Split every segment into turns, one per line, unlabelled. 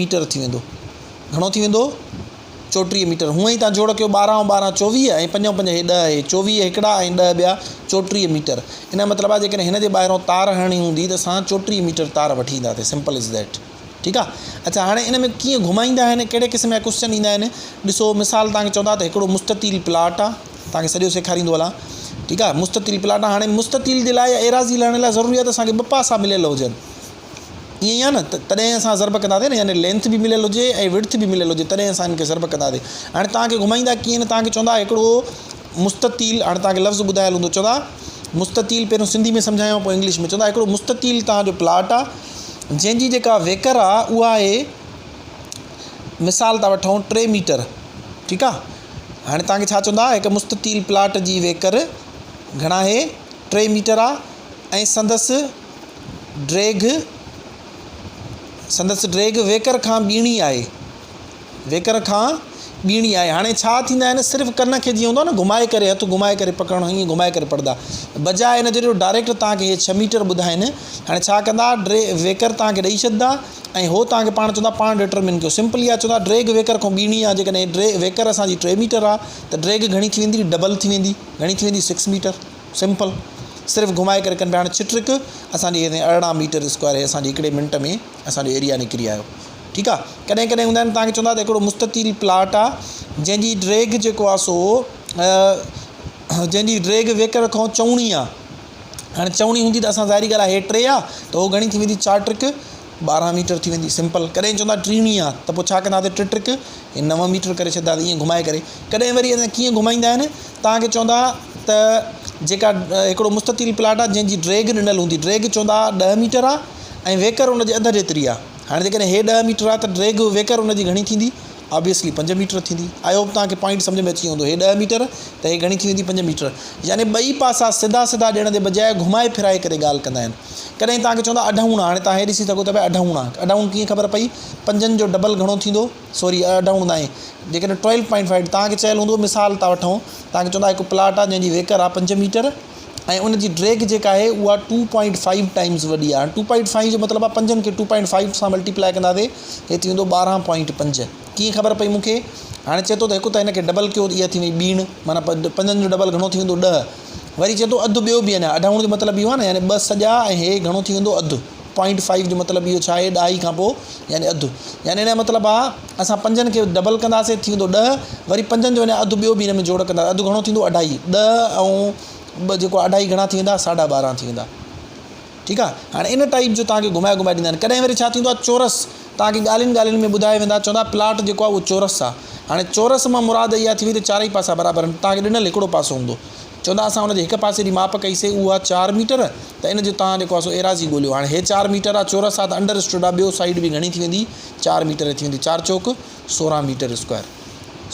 Metre ٿي ويندو. گهڻو ٿي ويندو؟ 34 ميٽر. هونئن ئي توهان جوڙ ڪيو 12 ۽ 12 24 ۽ پنج ۽ پنج هي ڏهه هي 24 هڪڙا ۽ ڏهه ٻيا 34 ميٽر. ان جو مطلب آهي جيڪڏهن هن جي ٻاهران تار هڻڻي هوندي ته اسان 34 ميٽر تار وٺي اينداسين سمپل از that. ٺيڪ آهي اڇا هاڻي ان ۾ ڪيئن گهمائيندا آهن ڪهڙي قسم جا ڪوسچن ايندا آهن ڏسو مثال توهان کي چوندا ته هڪڙو مستطيل پلاٽ آهي توهان کي سڄو سيکاريندو هلان ٺيڪ آهي مستطيل پلاٽ آهي هاڻي مستطيل جي لاء يا ايراضي لهڻ لاء ضروري آهي ته اسان کي ٻه پاسا مليل هجن ائين ئي آهي نه ته تڏهن اسان ضرب ڪنداسين نه يعني لينٿ به مليل هجي ۽ وڊٿ به مليل هجي تڏهن اسان ان کي ضرب ڪنداسين هاڻي توهان کي گهمائيندا ڪيئن نه توهان کي چوندا هڪڙو مستطيل هاڻي توهان کي لفظ ٻڌايل هوندو چوندا مستطيل پهريون سنڌي ۾ سمجهايان پوء انگلش ۾ چوندا هڪڙو مستطيل توهان جو پلاٽ آهي جنهن جي جيڪا ويڪر آ اها آهي مثال ٿا وٺون 3 ميٽر ٺيڪ آ هاڻي توهان کي ڇا چوندا هڪ مستطيل پلاٽ جي ويڪر گهڻا آهي 3 ميٽر آ ۽ سندس ڊيگهه سندس ڊيگهه ويڪر کان ٻيڻي آهي ويڪر کان ٻيڻي آهي. هاڻي ڇا ٿيندا آهن صرف ڪن کي جيئن هوندو آهي نه گهمائي ڪري هٿ گهمائي ڪري پڪڙڻ ائين گهمائي ڪري پڙهندا بجاء ان جي جو ڊائريڪٽ توهان کي 6 ميٽر ٻڌائين هاڻي ڇا ڪندا ڊري ويڪر توهان کي ڏئي ڇڏندا ۽ هو توهان کي پاڻ چوندا پاڻ ڊٽرمين ڪيو سمپلي اها چوندا ڊريگ ويڪر کان ٻيڻي آهي جيڪڏهن ڊري ويڪر اسان جي 3 ميٽر آهي ته ڊريگ گهڻي ٿي ويندي ڊبل ٿي ويندي گهڻي ٿي ويندي 6 ميٽر سمپل صرف گهمائي ڪري ڪن پيا هاڻي ڇٽرڪ اسان جي 18 ميٽر اسڪوائر اسان جي هڪڙي منٽ ۾ اسان جو ايريا نڪري آيو ٺيڪ آ ڪڏهن ڪڏهن هوندا آهن توهان کي چوندا ته هڪڙو مستطيل پلاٽ آ جنهن جي ڊريگهه جيڪو آ سو جنهن جي ڊريگهه ويڪر کان چئوڻي آ هاڻي چئوڻي هوندي ته اسان ظاهري ڳالهه آ هي ٽي آ ته هو گهڻي ٿي ويندي چار ٽرڪ 12 ميٽر ٿي ويندي سمپل ڪڏهن چوندا ٽيڻي آ ته پوء ڇا ڪنداسين ٽي ٽرڪ هي 9 ميٽر ڪري ڇڏنداسين ائين گهمائي ڪري ڪڏهن وري اسان ڪيئن گهمائيندا آهن توهان کي چوندا ته جيڪا هڪڙو مستطيل پلاٽ آ جنهن جي ڊريگهه ڏنل هوندي ڊريگهه چوندا 10 ميٽر آ ۽ ويڪر ان جي اڌ جيتري آ هاڻي جيڪڏهن هي 10 ميٽر آ ته ڊريگهه ويڪر ان جي گهڻي ٿيندي؟ آبويسلي 5 ميٽر ٿيندي. I hope توهان کي پوائنٽ سمجهه ۾ اچي ويو هوندو. هي 10 ميٽر ته هي گهڻي ٿي ويندي 5 ميٽر. يعني ٻئي پاسا سڌا سڌا ڏيڻ جي بجاء گهمائي ڦيرائي ڪري ڳالهه ڪندا آهن. ڪڏهن توهان کي چوندا اڍائوڻا هاڻي توهان هي ڏسي سگهو ٿا پيا اڍائوڻا. اڍائوڻ ڪيئن خبر پئي؟ پنجن جو ڊبل گهڻو ٿيندو؟ سوري اڍائوڻ ناهي. جيڪڏهن ٽويلو پوائنٽ فائيو توهان کي چيل هوندو مثال ٿا وٺون توهان کي چوندا هڪ پلاٽ آ جنهن جي ويڪر آ 5 ميٽر ۽ ان جي ڊريگهه جيڪا آهي اها ٽو پوائنٽ فائيو ٽائيمز وڏي آهي هاڻي ٽو پوائنٽ فائيو جو مطلب آهي پنجن کي ٽو پوائنٽ فائيو سان ملٽيپلائي ڪنداسي هي ٿي ويندو 12.5 ڪيئن خبر پئي مون کي هاڻي چئي ٿو ته هڪ ته هن کي ڊبل ڪيو اها ٿي وئي ٻيڻ معنيٰ پنجن جو ڊبل گهڻو ٿي ويندو 10 وري چئي ٿو اڌ ٻيو به اڃا اڍائوڻ جو مطلب اهو آهي نه يعني ٻه سڄا ۽ هي گهڻو ٿي ويندو اڌ پوائنٽ فائيو جو مطلب اهو ڇا آهي ڏهائي کان پوء يعني اڌ يعني ان جو مطلب آهي اسان پنجن کي ڊبل ڪنداسين ٿي ويندو 10 وري پنجن جو اڃا اڌ ٻيو به ان ۾ جوڙ ڪندا اڌ گهڻو ٿيندو اڍائي 10 ۽ ٻه جيڪو اڍائي گهڻا ٿي ويندا ساڍا 12 ٿي ويندا ٺيڪ آهي هاڻي ان ٽائيپ جو توهان کي گهمائي گهمائي ڏيندا آهن ڪڏهن وري ڇا ٿيندو آهي چورس توهان کي ڳالهين ڳالهين ۾ ٻڌائي ويندا چوندا پلاٽ جيڪو آهي اهو چورس آهي هاڻي چورس مان مراد اها ٿي وئي ته چارئي پاسا برابر آهن توهان کي ڏنل هڪڙو پاسو هوندو چوندا اسان ان جي هڪ پاسي جي ماپ ڪئي سي اها 4 ميٽر ته ان جو توهان جيڪو آهي سو ايراضي ڳوليو هاڻي هي 4 ميٽر آهي چورس آهي ته انڊر اسٽوڊ آهي ٻيو سائيڊ به گهڻي ٿي ويندي 4 ميٽر ٿي ويندي چار چوڪ 16 ميٽر اسڪوائر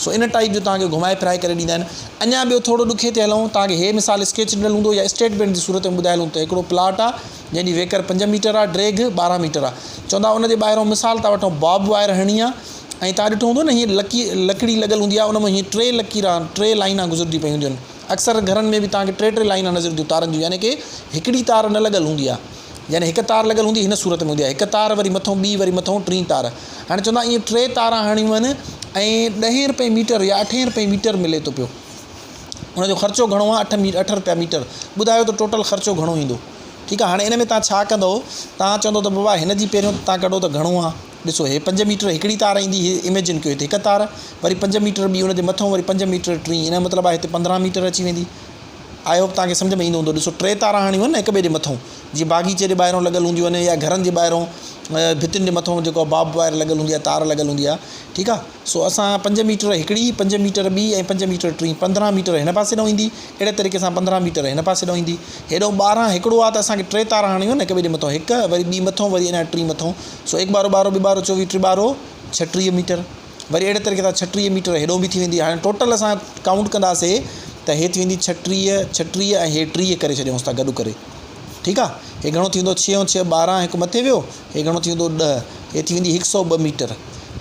سو ان ٽائيپ جو توهان کي گهمائي ڦرائي ڪري ڏيندا آهن اڃا ٻيو ٿورو ڏکي تي هلون توهان کي هي مثال اسڪيچ ڏنل هوندو يا اسٽيٽمينٽ جي صورت ۾ ٻڌايل هوندو ته هڪڙو پلاٽ آهي جنهن جي ويڪر 5 ميٽر آهي ڊريگهه 12 ميٽر آهي چوندا ان جي ٻاهران مثال ٿا وٺون باب وائر هڻي آهي ۽ توهان ڏٺو هوندو نه هيئن لڪي لڪڙي لڳل هوندي آهي ان مان هيئن ٽي لڪيران ٽي لائينان گذرنديون پيون هونديون آهن اڪثر گهرن ۾ به توهان کي ٽي ٽي لائينان نظر اينديون تارن جون يعني ڪي هڪڙي تار نه لڳل هوندي آهي يعني هڪ تار لڳل هوندي هن صورت ۾ هوندي آهي هڪ تار وري مٿون ٻي وري مٿون ٽين تار هاڻي چوندا ائين ٽي تاران هڻيون آهن ۽ ڏهين رپئي ميٽر يا اٺين رپئي ميٽر ملي ٿو پيو ان جو خرچو گهڻو آهي 8 رپيا ميٽر ٻڌايو ته ٽوٽل خرچو گهڻو ايندو ٺيڪ آهي هاڻي ان ۾ توهان ڇا ڪندو توهان چوندو ته بابا هن جي پهريون توهان ڪڍو ته گهڻو آهي ڏسو هي 5 ميٽر هڪڙي تار ايندي هي اميجن ڪيو هتي هڪ تار وري 5 ميٽر ٻي ان جي مٿئون وري 5 ميٽر ٽين ان جو مطلب آهي هتي 15 ميٽر اچي ويندي I hope توهان کي سمجهه ۾ ايندو هوندو ڏسو ٽي تاران هڻيون آهن نه هڪ ٻئي جي مٿئون جيئن باغيچي جي ٻاهران لڳل هونديون آهن يا گهرن جي ٻاهران ڀتين جي مٿئون جيڪو باب وائر لڳل هوندي آهي تار لڳل هوندي آهي ٺيڪ آهي سو اسان 5 ميٽر هڪڙي 5 ميٽر ٻي ۽ 5 ميٽر ٽين 15 ميٽر هن پاسي ڏانهن ايندي اهڙي طريقي سان 15 ميٽر هن پاسي ڏانهن ايندي هيڏو 12 هڪڙو آهي ته اسان کي ٽي تاران هڻيون آهن نه هڪ ٻئي جي مٿئون هڪ وري ٻي مٿئون وري اڃا ٽين مٿئون سو هڪ ٻارو ٻارو ٻه ٻارو 24 ٽي ٻارو 36 ميٽر وري اهڙي طريقي سان 36 ميٽر هيڏو به ٿي ويندي هاڻي ٽوٽل اسان ڪائونٽ ڪنداسي ته هي ٿي ويندي 36 36 ۽ هي 30 ڪري ڇڏيونس ٿا گڏ ڪري ٺيڪ آ هي گهڻو ٿي ويندو 6 ۽ 6 12 هڪ مٿي ويو هي گهڻو ٿي ويندو 10 هي ٿي ويندي 102 ميٽر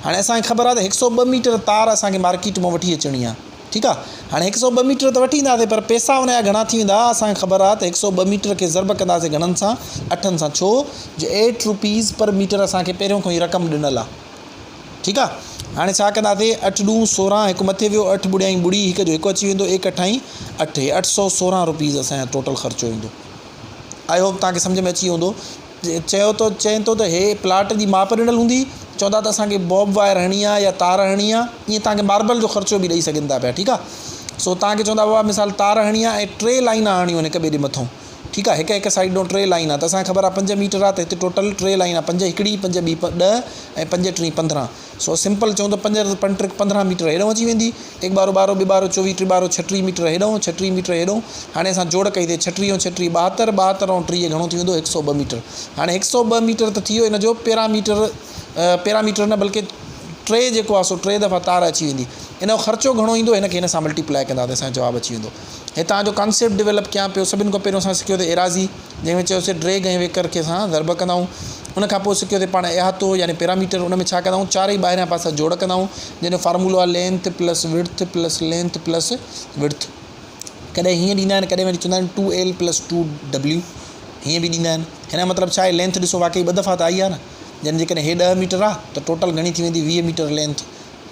هاڻي اسان کي خبر آ ته 102 ميٽر تار اسان کي مارڪيٽ مان وٺي اچڻي آ ٺيڪ آ هاڻي 102 ميٽر ته وٺي اينداسين پر پئسا ان جا گهڻا ٿي ويندا اسان کي خبر آ ته 102 ميٽر کي ضرب ڪنداسين گهڻن سان اٺن سان ڇو جو ايٽ روپيز پر ميٽر اسان کي پهريون کان ئي رقم ڏنل آ ٺيڪ آ هاڻي ڇا ڪنداسي اٺ ڏون 16 هڪ مٿي ويو اٺ ٻڙيائين ٻڙي هڪ جو هڪ اچي ويندو ايڪ اٺائين اٺ هي 816 روپيز اسان جو ٽوٽل خرچو ايندو. I hope توهان کي سمجهه ۾ اچي ويو هوندو. چيو ٿو چئين ٿو ته هي پلاٽ جي ماپ ڏنل هوندي چوندا ته اسان کي بوب وائر هڻڻي آ يا تار هڻڻي آ ائين توهان کي ماربل جو خرچو به ڏئي سگهن ٿا پيا ٺيڪ آ سو توهان کي چوندا بابا مثال تار هڻڻي آ ۽ ٽي لائنا هڻڻيون آهن هڪ ٻئي جي مٿو ٺيڪ آ هڪ هڪ سائيڊ ڏون ٽي لائنا ته اسان کي خبر آ پنج ميٽر آ ته هتي ٽوٽل ٽي لائنا پنج هڪڙي پنج ٻي 10 ۽ پنج ٽي 15 سو سمپل چئون ته پنج پنج ٽرڪ 15 ميٽر هيڏانهن اچي ويندي، هڪ ٻارو ٻارو ٻه ٻارو 24 ٽي ٻارو 36 ميٽر هيڏانهن 36 ميٽر هيڏانهن هاڻي اسان جوڙ ڪئي ته 36 ۽ 36 72 72 ۽ 30 گهڻو ٿي ويندو هڪ سئو ٻه ميٽر هاڻي هڪ سئو ٻه ميٽر ته ٿي ويو ان جو پيراميٽر پيراميٽر نه بلڪه ٽي جيڪو آهي سو ٽي دفعا تار اچي ويندي ان جو خرچو گهڻو ايندو هن کي هن سان ملٽيپلائي ڪندا ته اسان جو جواب اچي ويندو. هتان جو ڪانسيپٽ ڊولپ ڪيان پيو سڀن کان پهريون اسان سکيو ته ايراضي جنهن ۾ چيوسي ڊريگ ۽ ويڪر کي اسان ضرب ڪندا آهيون ان کان پوء سکيو ته پاڻ احاطو يعني پيراميٽر ان ۾ ڇا ڪندا آهيون چارئي ٻاهريان پاسا جوڙ ڪندا آهيون جنهن جو فارمولو آهي length plus width plus length plus width ڪڏهن هيئن ڏيندا آهن ڪڏهن وري چوندا آهن two L plus two W هيئن به ڏيندا آهن هن جو مطلب ڇا آهي لينٿ ڏسو واقعي ٻه دفعا ته آئي آهي نه يعني جيڪڏهن هي 10 ميٽر آهي ته ٽوٽل گهڻي ٿي ويندي 20 ميٽر لينٿ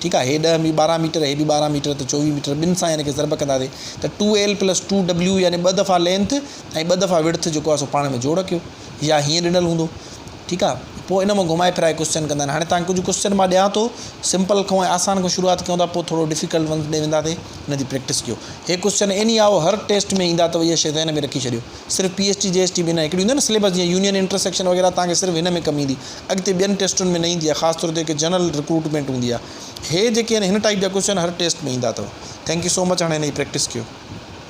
ٺيڪ آهي هي 10 مي 12 ميٽر هي به 12 ميٽر ته 24 ميٽر ٻن سان يعني کي ضرب ڪنداسي ته two L plus two W يعني ٻه دفعا لينٿ ۽ ٻه دفعا وڊٿ جيڪو آهي سو پاڻ ۾ جوڙ ڪيو يا هيئن ڏنل هوندو ٺيڪ آهي پوء ان مان گهمائي ڦيرائي ڪوسچن ڪندا آهن هاڻي تان ڪجهه ڪوسچن مان ڏيان ٿو سمپل کان ۽ آسان کان شروعات ڪيون ٿا پوء ٿورو ڊفيڪلٽ ونس ڏي وينداسي ان جي پريڪٽس ڪيو هي ڪوسچن ايني آئو هر ٽيسٽ ۾ ايندا اٿو اها شي ذهن ۾ رکي ڇڏيو صرف P S T J S T ۾ نه هڪڙي هوندي آهي نه سليبس جيئن يونين انٽرسيڪشن وغيره تان کي صرف هن ۾ ڪم ايندي اڳتي ٻين ٽيسٽن ۾ نه ايندي آهي خاص طور تي جيڪي جنرل رڪروٽمينٽ هوندي آهي هي جيڪي آهن هن ٽائيپ جا ڪوسچن هر ٽيسٽ ۾ ايندا اٿو thank you so much هاڻي هن جي پريڪٽس ڪيو.